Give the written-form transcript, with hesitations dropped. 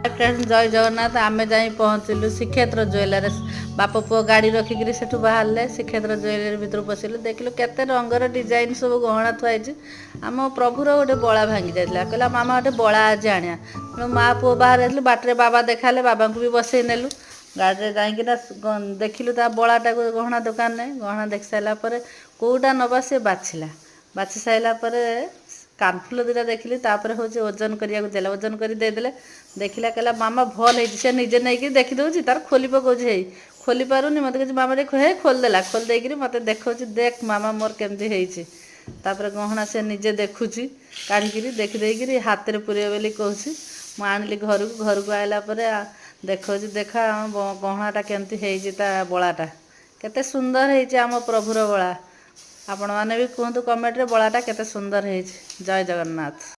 Friend, ଜୟ ଜଗନ୍ନାଥ। ଆମେ ଯାଇ ପହଞ୍ଚିଲୁ ଶ୍ରୀକ୍ଷେତ୍ର ଜୁଏଲାରେ। ବାପ ପୁଅ ଗାଡ଼ି ରଖିକିରି ସେଠୁ ବାହାରିଲେ। ଶ୍ରୀକ୍ଷେତ୍ର ଜୁଏଲାରୀ ଭିତରକୁ ପଶିଲୁ। ଦେଖିଲୁ କେତେ ରଙ୍ଗର ଡିଜାଇନ୍ ସବୁ ଗହଣା ଥୁଆ ହେଇଛି। ଆମ ପ୍ରଭୁର ଗୋଟେ ବଳା ଭାଙ୍ଗି ଯାଇଥିଲା। କହିଲା, "ମାମା, ଗୋଟେ ବଳା ଆଜି ଆଣିବା।" ତେଣୁ ମା ପୁଅ ବାହାରେ ଯାଇଥିଲୁ। ବାଟରେ ବାବା ଦେଖାହେଲେ, ବାବାଙ୍କୁ ବି ବସେଇ ନେଲୁ ଗାଡ଼ିରେ। ଯାଇକିନା ଦେଖିଲୁ ତା ବଳାଟାକୁ ଗହଣା ଦୋକାନରେ। ଗହଣା ଦେଖି ସାରିଲା ପରେ କେଉଁଟା ନେବା ସେ ବାଛିଲା। ବାଛି ସାରିଲା ପରେ କାନଫୁଲ ଦୁଇଟା ଦେଖିଲି। ତାପରେ ହେଉଛି ଓଜନ କରିବାକୁ ଦେଲେ। ଓଜନ କରି ଦେଇଦେଲେ। ଦେଖିଲା, କହିଲା, "ମାମା, ଭଲ ହେଇଛି।" ସେ ନିଜେ ନେଇକି ଦେଖିଦେଉଛି, ତାର ଖୋଲି ପକାଉଛି। ହେଇ ଖୋଲି ପାରୁନି। ମୋତେ କହୁଛି, "ମାମା, ଟିକେ।" ହେ ଖୋଲିଦେଲା। ଖୋଲି ଦେଇକିରି ମୋତେ ଦେଖାଉଛି, "ଦେଖ ମାମା, ମୋର କେମିତି ହେଇଛି।" ତାପରେ ଗହଣା ସେ ନିଜେ ଦେଖୁଛି କାଢ଼ିକିରି। ଦେଖିଦେଇକିରି ହାତରେ ପୁରେଇବ ବୋଲି କହୁଛି। ମୁଁ ଆଣିଲି ଘରକୁ। ଘରକୁ ଆଇଲା ପରେ ଦେଖାଉଛି, "ଦେଖ ଆମ ଗହଣାଟା କେମିତି ହେଇଛି, ତା ବଳାଟା କେତେ ସୁନ୍ଦର ହେଇଛି ଆମ ପ୍ରଭୁର ବଳା।" ଆପଣମାନେ ବି କୁହନ୍ତୁ କମେଣ୍ଟରେ, ବଳାଟା କେତେ ସୁନ୍ଦର ହେଇଛି। ଜୟ ଜଗନ୍ନାଥ।